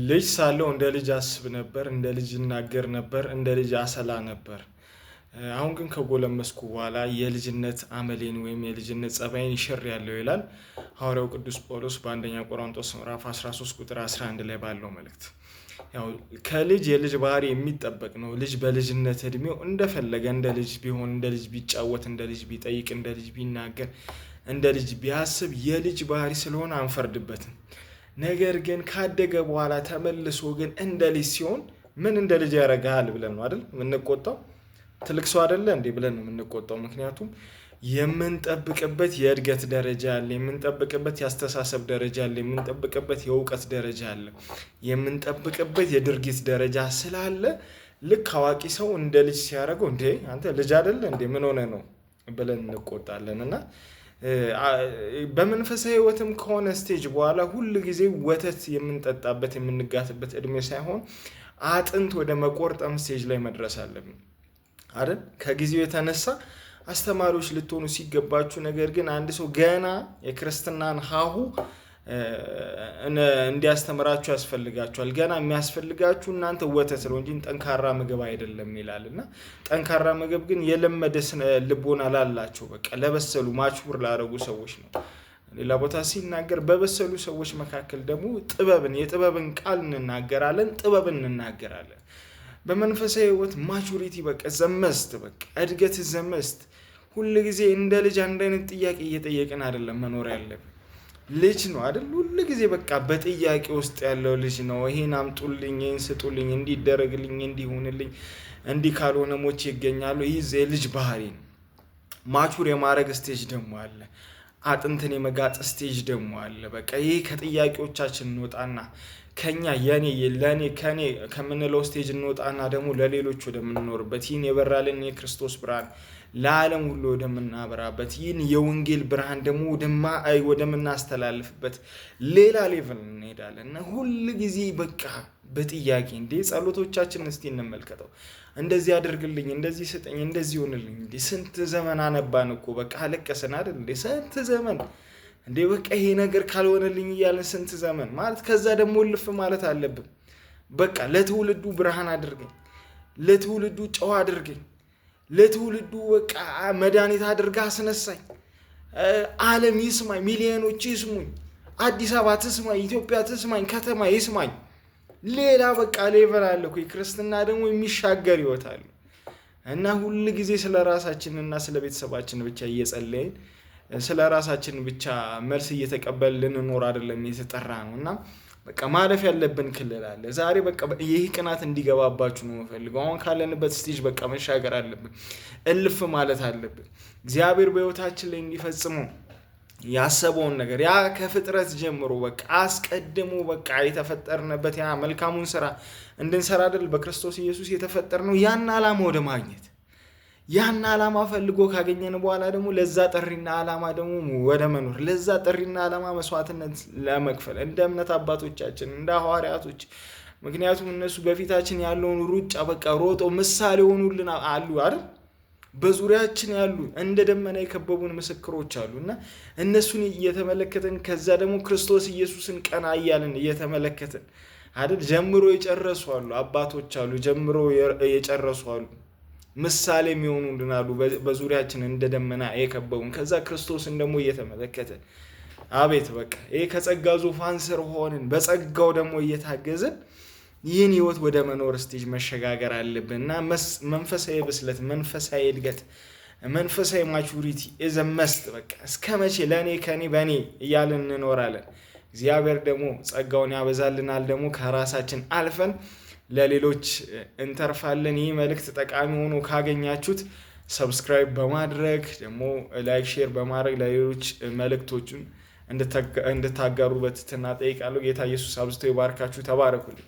ልጅ ሳለሁ እንደ ልጅ አስብ ነበር፣ እንደ ልጅ እናገር ነበር፣ እንደ ልጅ አሰላ ነበር። አሁን ግን ከጎለመስኩ በኋላ የልጅነት አመሌን ወይም የልጅነት ጸባይን ሽሬያለሁ ይላል ሐዋርያው ቅዱስ ጳውሎስ በአንደኛ ቆሮንቶስ ምዕራፍ 13 ቁጥር 11 ላይ ባለው መልእክት። ያው ከልጅ የልጅ ባህሪ የሚጠበቅ ነው። ልጅ በልጅነት እድሜው እንደፈለገ እንደ ልጅ ቢሆን፣ እንደ ልጅ ቢጫወት፣ እንደ ልጅ ቢጠይቅ፣ እንደ ልጅ ቢናገር፣ እንደ ልጅ ቢያስብ የልጅ ባህሪ ስለሆነ አንፈርድበትም። ነገር ግን ካደገ በኋላ ተመልሶ ግን እንደ ልጅ ሲሆን ምን እንደ ልጅ ያደርግሃል ብለን ነው አይደል የምንቆጣው? ትልቅ ሰው አይደለ እንዴ ብለን ነው የምንቆጣው። ምክንያቱም የምንጠብቅበት የእድገት ደረጃ አለ፣ የምንጠብቅበት የአስተሳሰብ ደረጃ አለ፣ የምንጠብቅበት የእውቀት ደረጃ አለ፣ የምንጠብቅበት የድርጊት ደረጃ ስላለ ልክ አዋቂ ሰው እንደ ልጅ ሲያደርገው እንዴ አንተ ልጅ አይደለ እንዴ ምን ሆነ ነው ብለን እንቆጣለን። እና በመንፈሳዊ ሕይወትም ከሆነ stage በኋላ ሁል ጊዜ ወተት የምንጠጣበት የምንጋትበት እድሜ ሳይሆን አጥንት ወደ መቆርጠም stage ላይ መድረስ አለብን አይደል? ከጊዜው የተነሳ አስተማሪዎች ልትሆኑ ሲገባችሁ፣ ነገር ግን አንድ ሰው ገና የክርስትናን ሀሁ እንዲያስተምራችሁ ያስፈልጋችኋል። ገና የሚያስፈልጋችሁ እናንተ ወተት ነው እንጂ ጠንካራ ምግብ አይደለም ይላል። እና ጠንካራ ምግብ ግን የለመደ ስነ ልቦና ላላቸው፣ በቃ ለበሰሉ፣ mature ላደረጉ ሰዎች ነው። ሌላ ቦታ ሲናገር በበሰሉ ሰዎች መካከል ደግሞ ጥበብን፣ የጥበብን ቃል እንናገራለን፣ ጥበብን እንናገራለን። በመንፈሳዊ ሕይወት maturity በቃ the must፣ በቃ እድገት the must። ሁል ጊዜ እንደ ልጅ አንድ አይነት ጥያቄ እየጠየቅን አይደለም መኖር ያለብን። ልጅ ነው አይደል? ሁል ጊዜ በቃ በጥያቄ ውስጥ ያለው ልጅ ነው። ይሄን አምጡልኝ፣ ይሄን ስጡልኝ፣ እንዲደረግልኝ፣ እንዲሆንልኝ፣ እንዲህ ካልሆነ ሞቼ ይገኛሉ። ይህ የልጅ ባህሪ ነው። Mature የማድረግ stage ደግሞ አለ። አጥንትን የመጋጥ stage ደግሞ አለ። በቃ ይህ ከጥያቄዎቻችን እንወጣና ከኛ የኔ፣ ለእኔ፣ ከኔ ከምንለው stage እንወጣና ደግሞ ለሌሎች ወደምንኖርበት፣ ይህን የበራልን የክርስቶስ ብርሃን ለዓለም ሁሉ ወደምናበራበት፣ ይህን የወንጌል ብርሃን ደግሞ ወደምናስተላልፍበት ሌላ level እንሄዳለን። እና ሁል ጊዜ በቃ በጥያቄ እንዴ ጸሎቶቻችን እስቲ እንመልከተው። እንደዚህ አድርግልኝ፣ እንደዚህ ስጠኝ፣ እንደዚህ ይሆንልኝ። እንዴ ስንት ዘመን አነባን እኮ፣ በቃ አለቀስን አይደል እንዴ? ስንት ዘመን እንዴ በቃ ይሄ ነገር ካልሆነልኝ እያለን ስንት ዘመን ማለት፣ ከዛ ደግሞ እልፍ ማለት አለብን። በቃ ለትውልዱ ብርሃን አድርገኝ፣ ለትውልዱ ጨው አድርገኝ፣ ለትውልዱ በቃ መድኃኒት አድርጋ አስነሳኝ። ዓለም ይስማኝ፣ ሚሊዮኖች ይስሙኝ፣ አዲስ አበባ ትስማኝ፣ ኢትዮጵያ ትስማኝ፣ ከተማ ይስማኝ። ሌላ በቃ level አለ እኮ፣ የክርስትና ደግሞ የሚሻገር ህይወት አለ። እና ሁል ጊዜ ስለ ራሳችንና ስለ ቤተሰባችን ብቻ እየጸለይን፣ ስለ ራሳችን ብቻ መልስ እየተቀበልን ልንኖር አይደለም የተጠራነው። እና በቃ ማለፍ ያለብን ክልል አለ። ዛሬ በቃ ይህ ቅናት እንዲገባባችሁ ነው የምፈልገው። አሁን ካለንበት stage በቃ መሻገር አለብን፣ እልፍ ማለት አለብን። እግዚአብሔር በህይወታችን ላይ እንዲፈጽመው ያሰበውን ነገር፣ ያ ከፍጥረት ጀምሮ በቃ አስቀድሞ በቃ የተፈጠርንበት ያ መልካሙን ስራ እንድንሰራ አይደል በክርስቶስ ኢየሱስ የተፈጠርነው? ያን ዓላማ ወደ ማግኘት፣ ያን ዓላማ ፈልጎ ካገኘን በኋላ ደግሞ ለዛ ጥሪና ዓላማ ደግሞ ወደ መኖር፣ ለዛ ጥሪና ዓላማ መስዋዕትነት ለመክፈል እንደ እምነት አባቶቻችን፣ እንደ ሐዋርያቶች፣ ምክንያቱም እነሱ በፊታችን ያለውን ሩጫ በቃ ሮጦ ምሳሌ ሆኑልን አሉ አይደል? በዙሪያችን ያሉ እንደ ደመና የከበቡን ምስክሮች አሉ። እና እነሱን እየተመለከትን፣ ከዛ ደግሞ ክርስቶስ ኢየሱስን ቀና እያልን እየተመለከትን አይደል? ጀምሮ የጨረሱ አሉ፣ አባቶች አሉ፣ ጀምሮ የጨረሱ አሉ፣ ምሳሌ የሚሆኑልን አሉ በዙሪያችን እንደ ደመና የከበቡን። ከዛ ክርስቶስን ደግሞ እየተመለከትን፣ አቤት በቃ ይሄ ከጸጋ ዙፋን ስር ሆንን፣ በጸጋው ደግሞ እየታገዝን ይህን ህይወት ወደ መኖር stage መሸጋገር አለብን። እና መንፈሳዊ ብስለት፣ መንፈሳዊ እድገት፣ መንፈሳዊ maturity is a must። በቃ እስከ መቼ ለእኔ፣ ከኔ፣ በእኔ እያልን እንኖራለን? እግዚአብሔር ደግሞ ጸጋውን ያበዛልናል። ደግሞ ከራሳችን አልፈን ለሌሎች እንተርፋለን። ይህ መልእክት ጠቃሚ ሆኖ ካገኛችሁት subscribe በማድረግ፣ ደግሞ like፣ share በማድረግ ለሌሎች መልእክቶቹን እንድታጋሩ በትህትና ጠይቃለሁ። ጌታ ኢየሱስ አብዝቶ ይባርካችሁ። ተባረኩልኝ።